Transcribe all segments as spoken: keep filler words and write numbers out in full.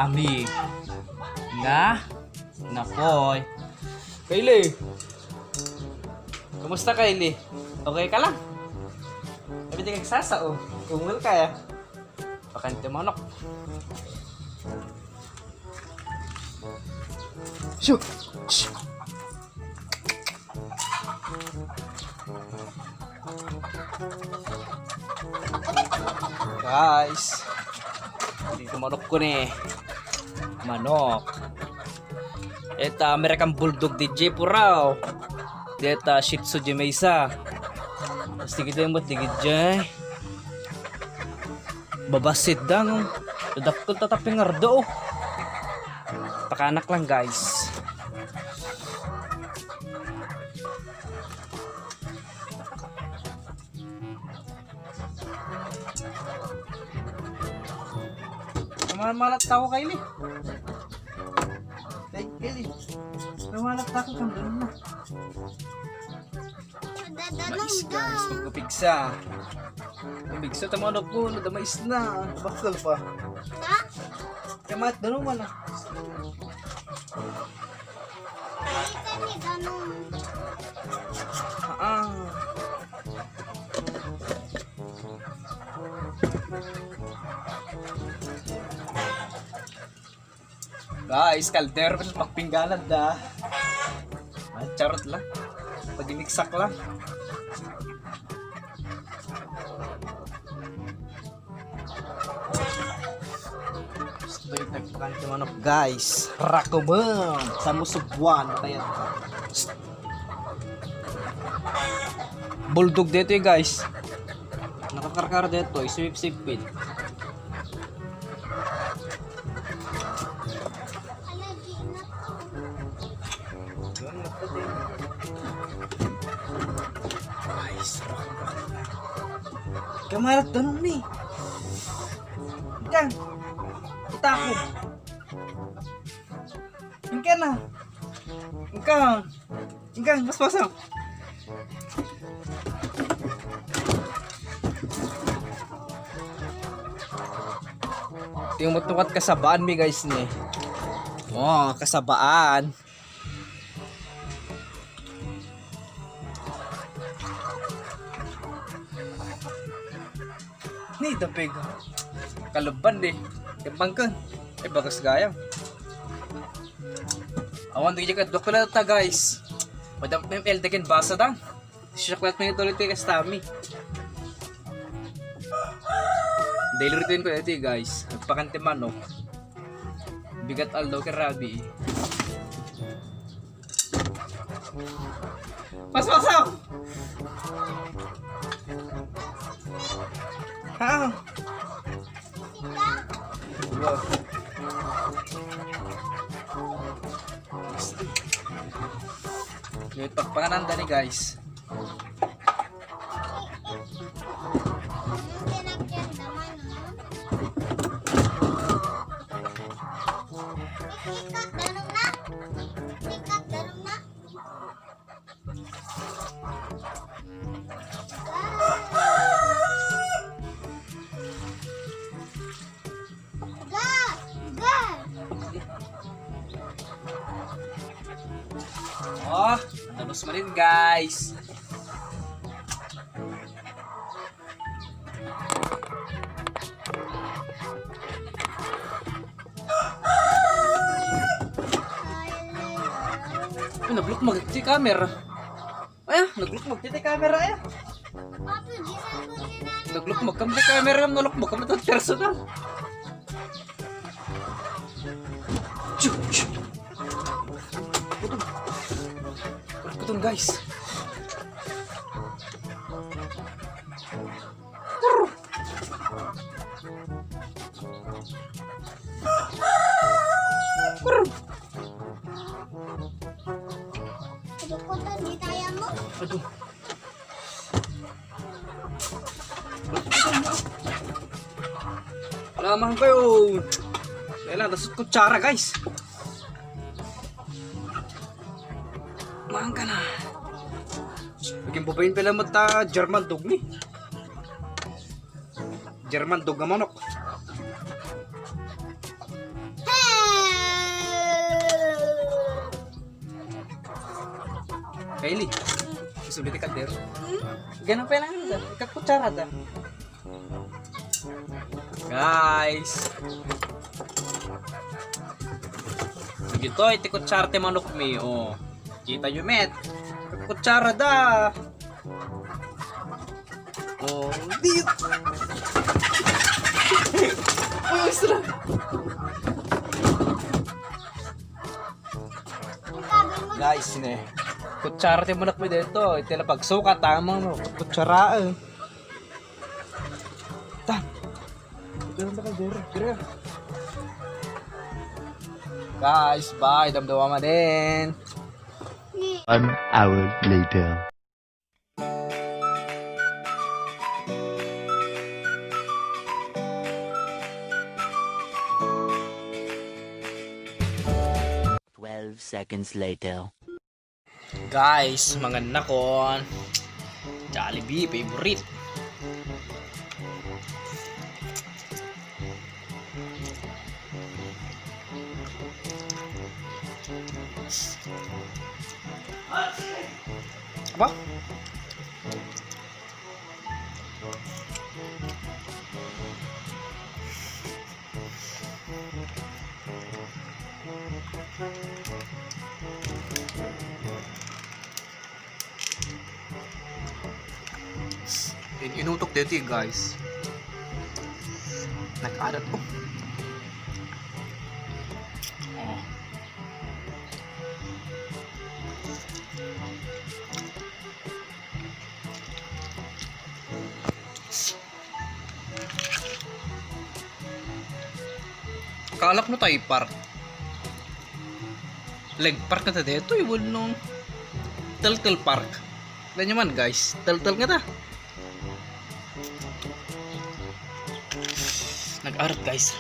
Ami. Na? Napoy. Kylie. Kumusta, Kylie? Okay ka lang? Sabi di kagsasa, oh. Ungol ka, eh. Pakante manok. Shoo! Shh! Guys, dito manok ko ni. Manok. Eta American Bulldog di Jay Purao. Deta Shih Tzu di Mesa. Tapos digito yung ba't digit Jay. Babasit dang. Dadakkel tatapingardo, oh. Pakanak lang, guys. Mamalat ako, Kylie. Kay, Kylie. Mamalat ako kung ganun na. Mais, guys. Pagkapigsa. Pagkapigsa, tama na po. Nadamais na. Bakal pa. Ha? Kamat, ganun man, ah. Ay, kami ganun. Ah. Guys, kaldero sa pagpingganan da. Ah, charot lang. Pagimiksak lang. Gusto yung nagpakante manok, guys. Rakuman. Sa musubuan. Kaya Bulldog dito, eh, guys. Nakakarkar dito, isipsipin. Ay, sarap. Kamarat tanong ni. Kan. Kita ko. Ingka na. Ingka. Ingka, mas pasok. Yung mutukat kasabaan mi, guys, ni. Oh, kasabaan. Ni dapig. Kaluban di. Timbangken. Eh, bagas gayam. Awan di ka dokula ta, guys. Madam M L, dakin basa dang. Siya kwat mi tuloy ti kastami. Daily routine ko iti, guys. Nagpakante manok. Bigat aldaw kay Rabi. Paspasaw! Ha? Wait, pagpanganan da ni, guys. Ikat, danong na. Ikat, danong na. Ga! Ga! Oh, tapos mo rin, guys. Ay, naglukmag ti camera. Ay, naglukmag ti camera, ay. Naglukmag kam ti camera, naglukmag kam ti personal. Chu, chu. Kutung, guys. Aduh, kutung, di tayo mo. Aduh. Lamang kayo. Kailan, nasut kutsara, guys. Mangga na. Naging babayin pala mo ta German dog ni. German dog nga manok. Kylie, isuli ti kaldero. Ganun pa lang ito. Ikakutsara ta. Guys. Dagitoy ti kutsara ti manok mi, oh. Kita nyo, met. Kutsara da. Oh, dit. Uy, usra. Guys, ne. Kutsara ti manok mi dito. Iti na pagsukat, tama mo. Kutsara, eh. Ta. Ito lang ba kaldero? Dire. Guys, bye. Damdama din. One hour later. Twelve seconds later. Guys, mangan nakon. Jollibee, favorite. Apa? In-, inutok dito, guys. Nag-adat ko. Oh. Kaalak no tayo park. Leg park na ta dito, eh, wenno Teltel Park. Alam nyo man, guys, Teltel nga ta. Nag-arat, guys.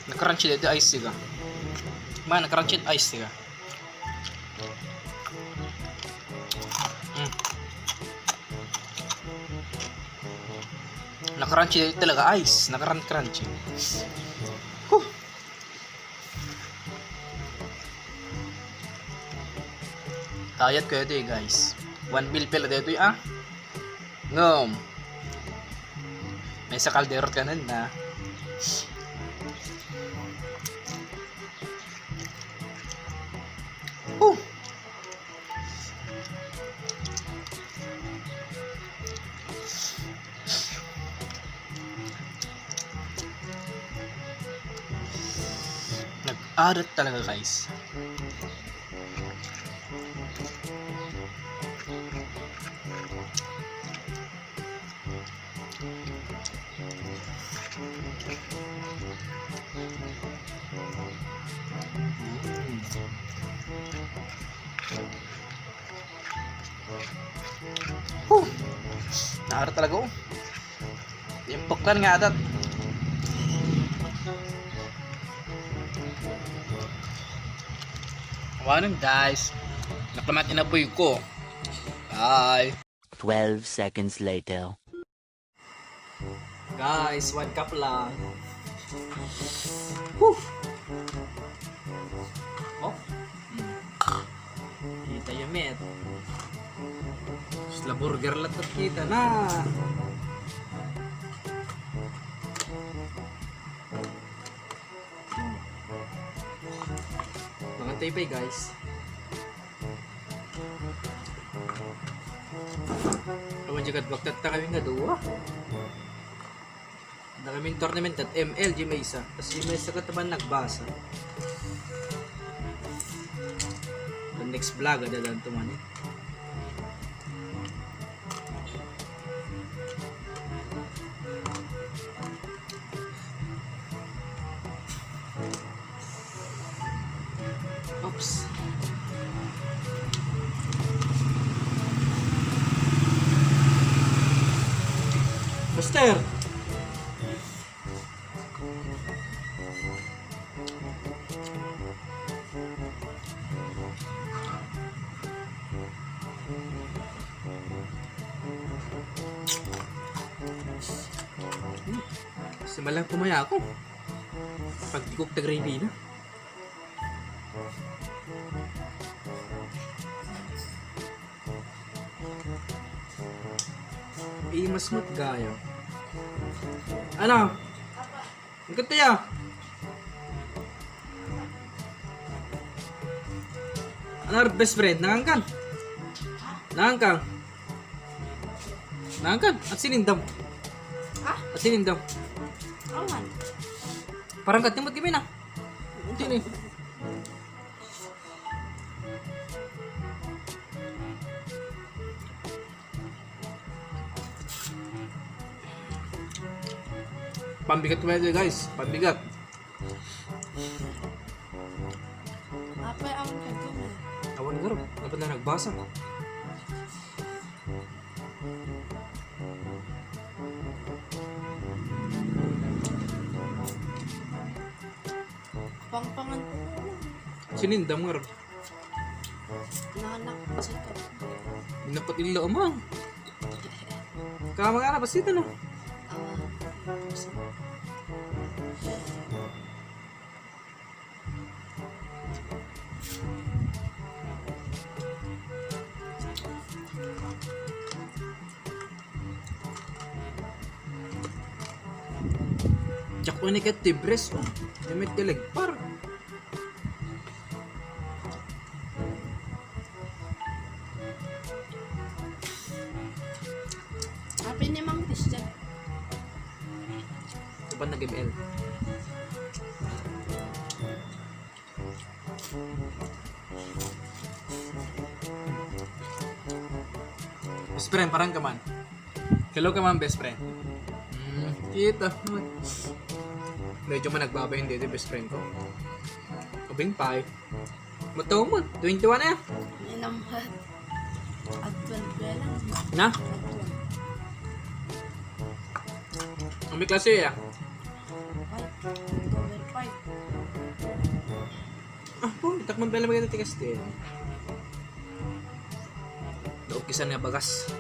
Nakaranchi dito ice, diga. Man, nakaranchi ice, diga. Mm. Nakaranchi talaga, ice. Nakaran-crunchy. Huh. Kayat ko ito, eh, guys. One meal pala dito, eh, ah. Ngem. May sa kaldero kanan na. Huh. Nag-adat talaga, guys. Huh! Naara talaga, oh. Yung puklan nga adat. Awanan, guys. Nakamat inapoy ko. Bye. Twelve seconds later. Guys, one cup lang. Whew! Oh. Hmm. Kita yung met. Isla burger lang tat kita na. Mangantay pa, guys. Awan di kadwak tatta kami nga duwa. Nakamin tournament at M L di maysa. Tapos di maysa ka taman nagbasa. The next vlog, ada lang tumani. Oops. Master! Malang kumaya ako. Pagtikok ta gravy na. Eh, mas mat gaya. Ano? Ang ganda ya. Ano, best friend? Nangangkan? Nangangkan? Nangangkan? At sinindam? Ha? At sinindam? Awan. Parang katimot kami na. Hindi na eh. Pambigat ko yan, guys. Pambigat. Apay ang kadto mo? Awan nga rin. Dapat na nagbasa. Pangpangan ko lang. Sinindam nga rin. Nanak, sa ka. Dapat illa umang. Kama nga na, basita no. Ah, Diak ko ni ket tibres, oh. Damit ka legpar. Happy ni Mang Christian. Uban nag-M L. Best friend, parang ka man. Hello ka man, best friend. Mm, kita. Medyo man nagbabay, hindi, di best friend ko. Ubing pie. Mataw mo, twenty-one eh. Yan ang mat. At twelve pa lang. Na? At twelve. Ang may klase eh. Five. October five. Ah, po, takman pala maganda tigas din. Daog kisan nga bagas.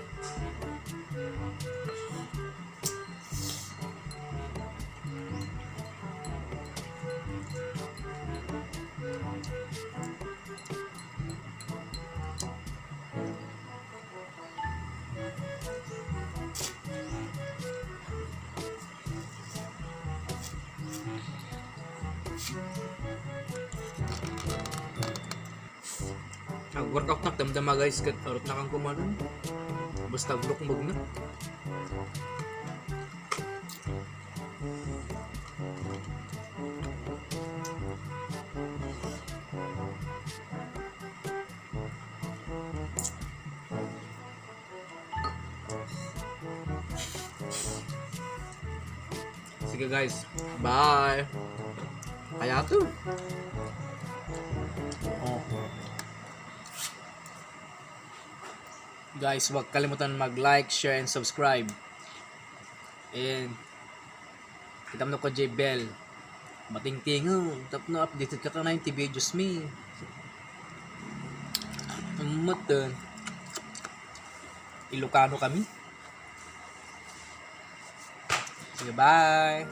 Nag-workout na, damdama guys, ket arut na kang kumanan. Basta glukmog na. Sige guys, bye. Kaya to. Oh. Guys, huwag kalimutan mag-like, share, and subscribe. And kita mo ko J Bell. Matingting, oh. Tapno updated ka kanay ti videos mi. Ang matan. Ilocano kami. Sige, bye.